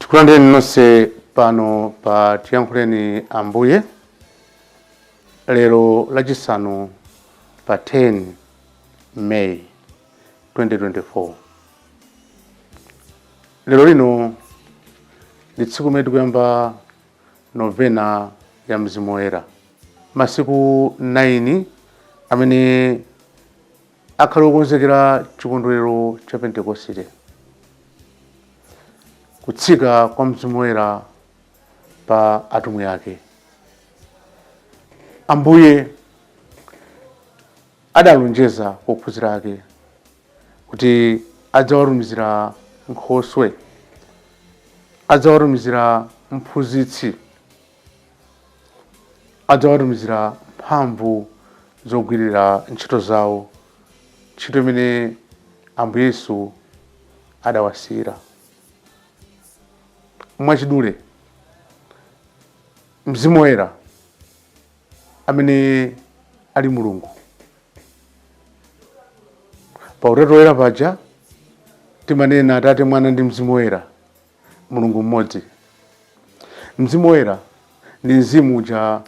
Tikulandireni nonse pano pa Tiyankhuleni Ambuye lero lachisanu pa 10 May 2024. Lero lino ndi tsiku limene tikuyamba novena ya Mzimu Woyera, masiku 9 amene akhale okonzekera chikondwerero cha Pentekosite, kutsika kwa Mzimu Woyera pa atumwi ake. Ambuye adalonjeza kwa ophunzira ake kuti adzawatumizira nkhoswe, adzawatumizira mphunzitsi, adzawatumizira mphamvu zogwirira ntchito zawo, ntchito imene Ambuye Yesu adawasiyira. Mwachidule, Mzimu Woyera amene ali Mulungu pa Utatu Woyera paja timanena Atate, Mwana ndi Mzimu Woyera, Mulungu mmodzi. Mzimu Woyera ndi mzimu uja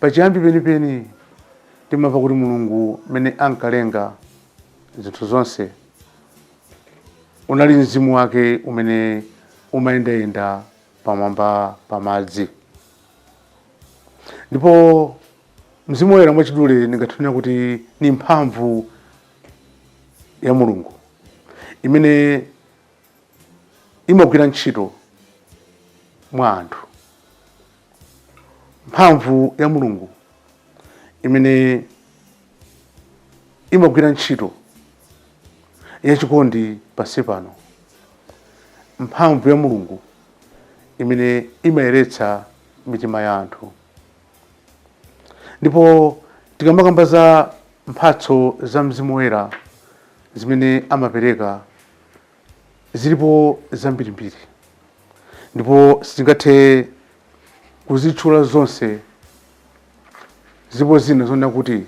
pachiyambi penipeni timamva kuti Mulungu mmene ankalenga zinthu zonse unali mzimu wake umene umayendayenda pamwamba pa madzi. Ndipo Mzimu Woyera mwachidule ndingathe kunena kuti ni mphamvu ya Mulungu imene imagwira ntchito mwa anthu, mphamvu ya Mulungu imene imagwira ntchito yachikondi pansi pano, mphamvu ya Mulungu imene imayeretsa mitima ya anthu. Ndipo tikamakamba za mphatso za Mzimu Woyera zimene amapereka zilipo zambirimbiri, ndipo sitingathe kuzitchula zonse. Zilipo zina zonena kuti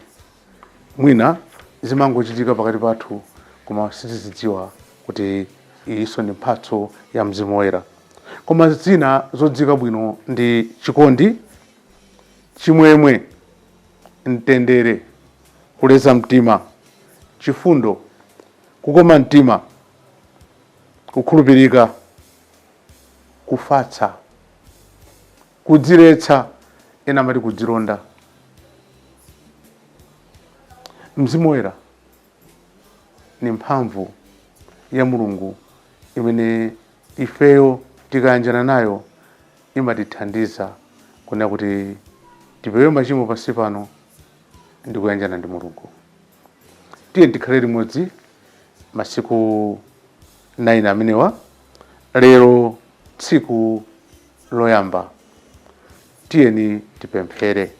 mwina zimangochitika pakati pathu koma sitizidziwa kuti iyinso ndi mphatso ya Mzimu Woyera. Koma zina zodziwika bwino ndi chikondi, chimwemwe, mtendere, kuleza mtima, chifundo, kukoma mtima, kukhulupirika, kufatsa, kudziletsa, ena amati kudzilonda. Mzimu Woyera ni mphamvu ya Mulungu imene ifeyo tikayanjana nayo imatithandiza kunena kuti tipewe machimo pansi pano ndi kuyanjana ndi Mulungu. Tiye tikhale limodzi masiku 9 amenewa. Lero tsiku loyamba, tiyeni tipemphere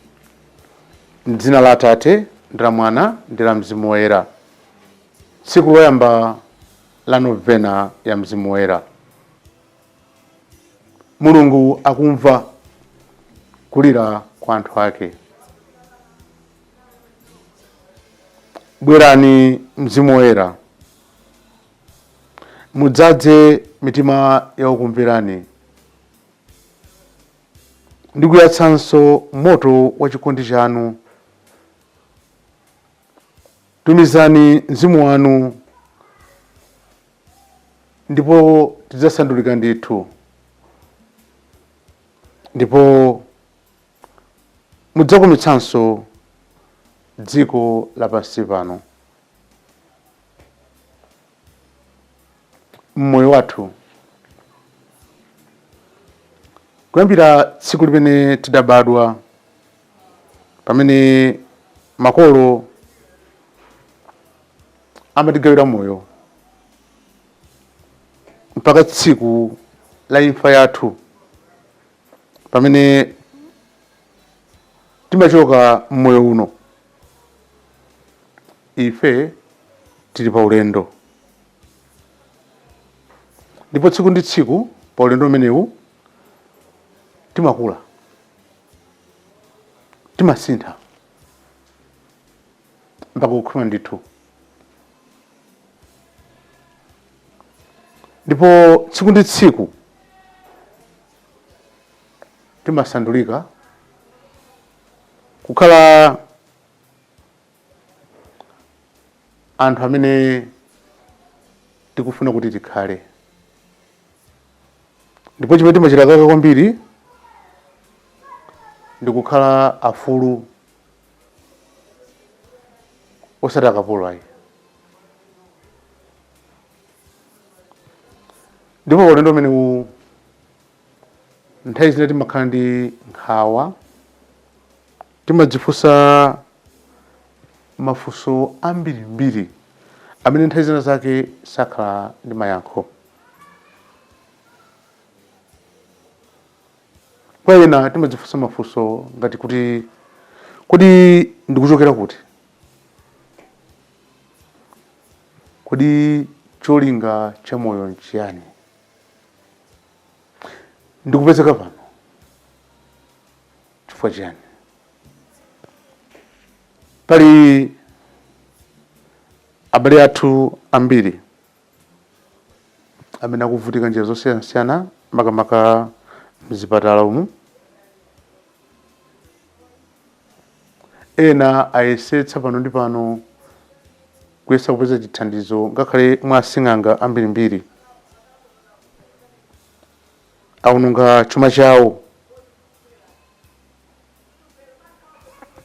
m'dzina la Atate ndi la Mwana ndi la Mzimu Woyera. Tsiku loyamba la novena ya Mzimu Woyera. Mulungu akumva kulira kwa anthu ake. Bwerani Mzimu Woyera, mudzadze mitima ya okumverani ndi kuyatsanso moto wa chikondi chanu. Tumizani Mzimu wanu ndipo tidzasandulika ndithu, ndipo mudzakometsanso dziko lapansi pano. Mmoyo wathu, kuyambira tsiku limene tidabadwa, pamene makolo amatigawira moyo, mpaka tsiku la imfa yathu pamene timachoka mmoyo uno, ife tili pa ulendo, ndipo tsiku ndi tsiku pa ulendo umenewu timakula, timasintha mpaka kukhwima ndithu. Ndipo tsiku ndi tsiku Timasandulika kukhala anthu amene tikufuna kuti tikhale, ndipo chimene timachilakalaka kwambiri ndi kukhala afulu, osati akapolo ayi. Ndipo ulendo umenewu nthawi zina timakhala ndi nkhawa, timadzifunsa mafunso ambirimbiri amene nthawi zina zake sakhala ndi mayankho. Kwa ena timadzifunsa mafunso ngati kuti, kodi ndikuchokera kuti? Kodi cholinga cha moyo nchiyani? Ndikupezeka pano chifukwa chiyani? Pali abale athu ambiri amene akuvutika njira zosiyanasiyana, makamaka mzipatala umu. Ena ayesetsa pano ndi pano kuyesa kupeza chithandizo ngakhale mwa asing'anga ambirimbiri, awononga chuma chawo,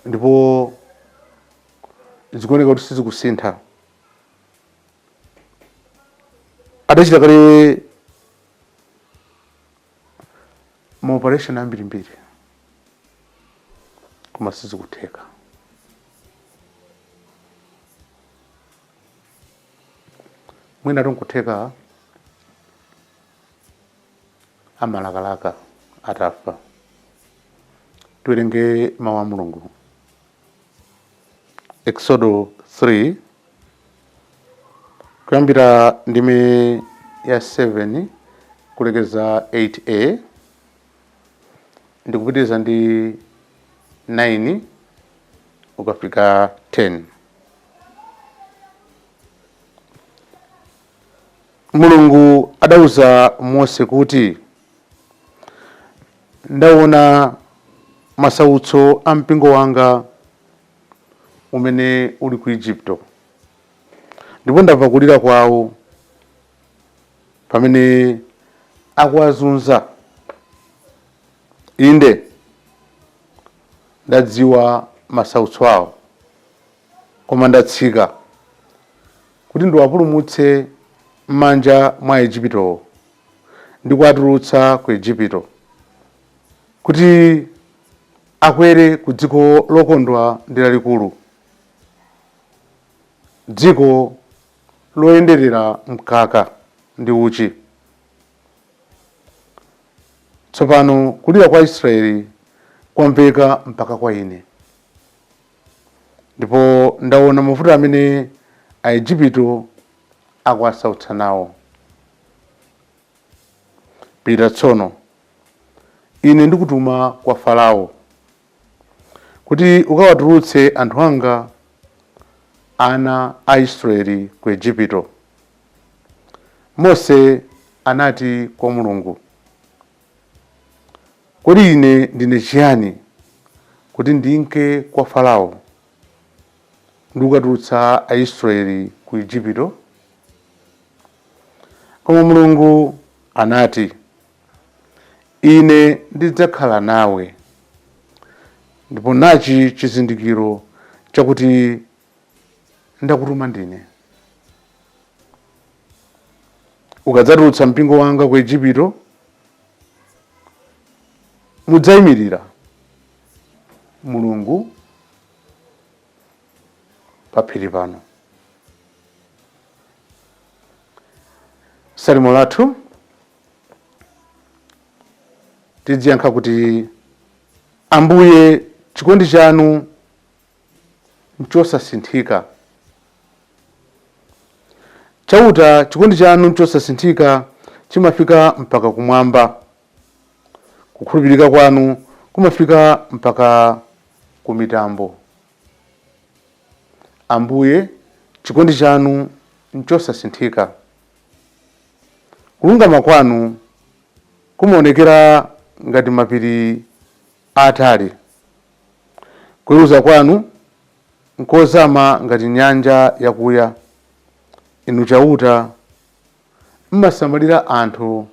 ndipo zikuoneka kuti sizikusintha. Adachita kale ma operation ambirimbiri koma sizikutheka. Mwina nkutheka amalakalaka atafa. Tiwerenge mawu a Mulungu, Exodo 3, kuyambira ndime ya 7 kulekeza 8a, ndikupitiriza ndi 9 ukafika 10. Mulungu adauza Mose kuti, ndaona masautso a mpingo wanga umene uli ku Igupto, ndipo ndamva kulira kwawo pamene akuwazunza. Inde, ndadziwa masautso awo, koma ndatsika kuti ndiwapulumutse m'manja mwa Aiguptowo ndi kuwatulutsa ku Igupto, kuti akwere ku dziko lokondwa ndi lalikulu, dziko loyenderera mkaka ndi uchi. Tsopano kulira kwa Israeli kwamveka mpaka kwa ine, ndipo ndaona mavuto amene Aigupto akuwasautsa nawo. Pita tsono, ine ndikutuma kwa Farao kuti ukawatulutse anthu anga ana a Israeli ku Igupto. Mose anati kwa Mulungu, kodi ine ndine chiyani kuti ndinke kwa Farao ndi kukatulutsa Aisraeli ku Igupto? Koma Mulungu anati, ine ndidzakhala nawe, ndipo nachi chizindikiro chakuti ndakutuma ndine. Ukadzatulutsa mpingo wanga ku Igupto, mudzayimirira Mulungu pa phiri pano. Salimo lathu tidziyankha kuti, Ambuye, chikondi chanu nchosasinthika. Chauta, chikondi chanu nchosasinthika, chimafika mpaka kumwamba. Kukhulupirika kwanu kumafika mpaka ku mitambo. Ambuye, chikondi chanu nchosasinthika. Kulungama kwanu kumaonekera ngati mapiri Aatali. Kuweruza kwanu nkozama ngati nyanja yakuya. Inu Chauta mmasamalira anthu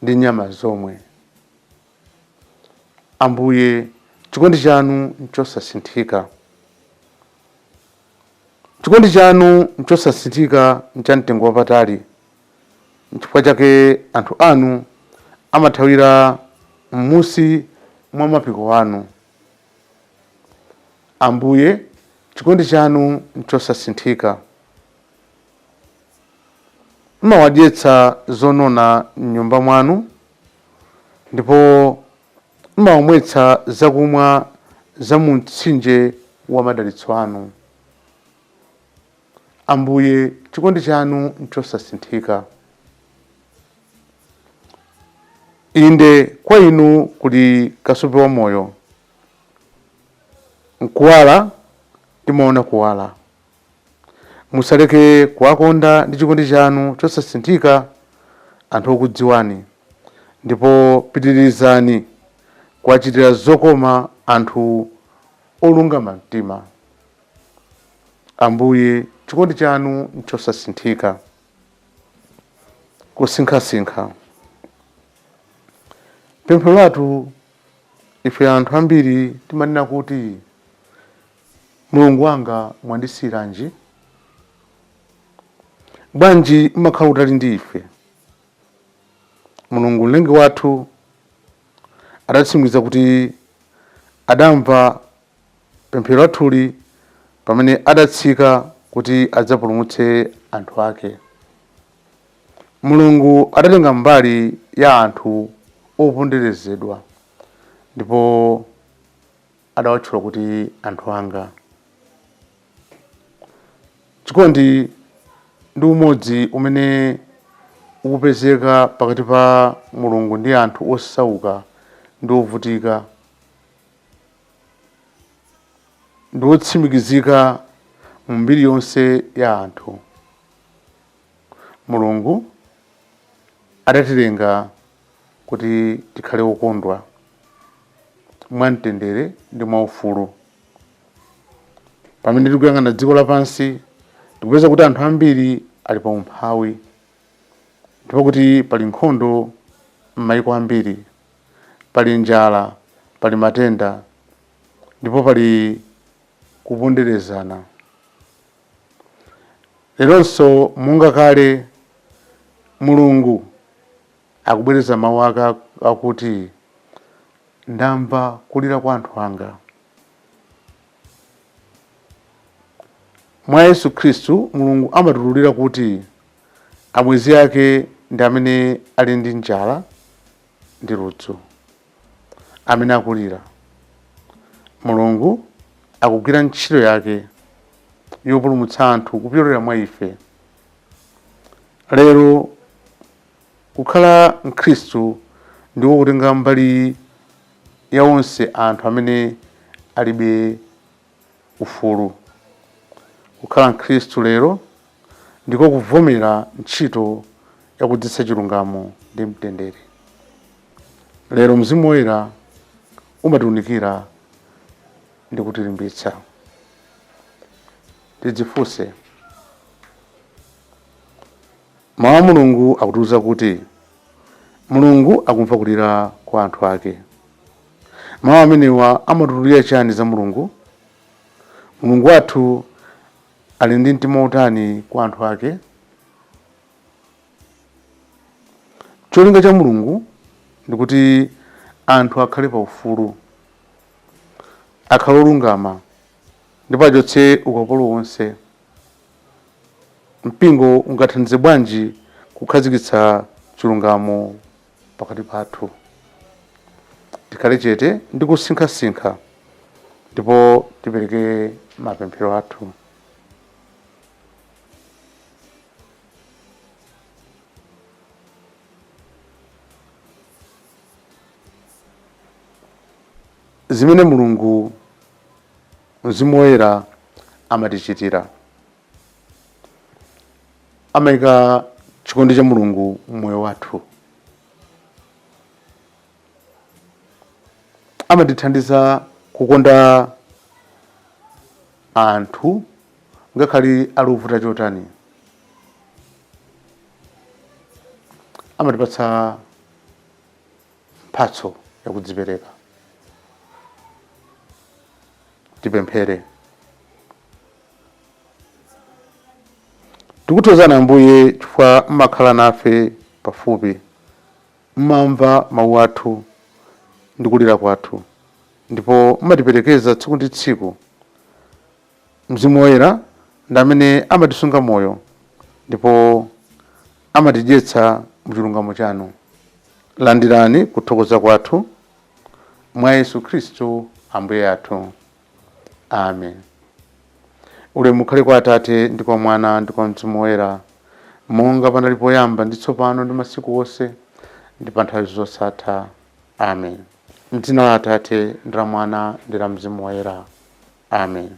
ndi nyama zomwe. Ambuye, chikondi chanu nchosasinthika. Chikondi chanu nchosasinthika, nchamtengo wapatali. Nchifukwa chake anthu anu amathawira m'munsi mwa mapiko anu. Ambuye, chikondi chanu nchosasinthika. Mmawadyetsa zonona m'nyumba mwanu, ndipo mmawamwetsa zakumwa za mu mtsinje wa madalitso anu. Ambuye, chikondi chanu nchosasinthika. Inde, kwa inu kuli kasupe wa moyo. Nkuwala timaona kuwala. Musaleke kuwakonda ndi chikondi chanu chosasinthika anthu okudziwani, ndipo pitirizani kuwachitira zokoma anthu olungama mtima. Ambuye, chikondi chanu nchosasinthika. Kusinkhasinkha. Pemphero lathu ife anthu ambiri timanena kuti, Mulungu wanga, mwandisiyiranji? Bwanji mmakhala kutali ndi ife? Mulungu mlengi wathu adatsimikiza kuti adamva pemphero lathuli pamene adatsika kuti adzapulumutse anthu ake. Mulungu adatenga mbali ya anthu oponderezedwa ndipo adawatchula kuti anthu anga. Chikondi ndi umodzi umene ukupezeka pakati pa Mulungu ndi anthu osauka ndi ovutika ndi wotsimikizika mu mbiri yonse ya anthu. Mulungu adatilenga kuti tikhale okondwa, mwamtendere ndi mwaufulu. Pamene tikuyang'ana dziko lapansi, tikupeza kuti anthu ambiri ali pa umphawi, ndipo kuti pali nkhondo m'mayiko ambiri, pali njala, pali matenda, ndipo pali kuponderezana. Leronso monga kale, Mulungu akubwereza mawu ake akuti, Ndamva kulira kwa anthu anga. Mwa Yesu Khristu, Mulungu amatiululira kuti abwenzi ake ndi amene ali ndi njala ndi ludzu, amene akulira. Mulungu akugwira ntchito yake yopulumutsa anthu kupyolera mwa ife. Lero kukhala Mkhristu ndiko kutenga mbali ya onse anthu amene alibe ufulu. Kukhala Mkhristu lero ndiko kuvomera ntchito yakudzetsa chilungamo ndi mtendere. Lero Mzimu Woyera umatiunikira ndi kutilimbitsa. Tidzifunse. Mawu a Mulungu akutiuza kuti Mulungu akumva kulira kwa anthu ake. Mawu amenewa amatiululira chani za Mulungu? Mulungu wathu ali ndi mtima wotani kwa anthu ake? Cholinga cha Mulungu ndikuti anthu akhale pa ufulu, akhale olungama, ndipo achotse ukapolo wonse. Mpingo ungathandize bwanji kukhazikitsa chilungamo pakati pathu? Tikhale chete ndi kusinkhasinkha ndipo tipereke mapemphero athu. Zimene Mulungu Mzimu Woyera amatichitira. Amayika chikondi cha Mulungu mmoyo wathu. Amatithandiza kukonda anthu ngakhale ali ovuta chotani. Amatipatsa mphatso yakudzipereka. Tipemphere. Tikuthokozani Ambuye chifukwa mmakhala nafe pafupi, mmamva mawu athu ndi kulira kwathu, ndipo mmatiperekeza tsiku ndi tsiku. Mzimu Woyera ndi amene amatisunga moyo ndipo amatidyetsa muchilungamo chanu. Landirani kuthokoza kwathu mwa Yesu Khristu Ambuye athu. Amen. Ulemu ukhale kwa Atate ndi kwa Mwana ndi kwa Mzimu Woyera, monga panali poyamba ndi tsopano ndi masiku onse ndi pa nthawi zosatha. Amen. M'dzina la Atate ndi la Mwana ndi la Mzimu Woyera. Amen.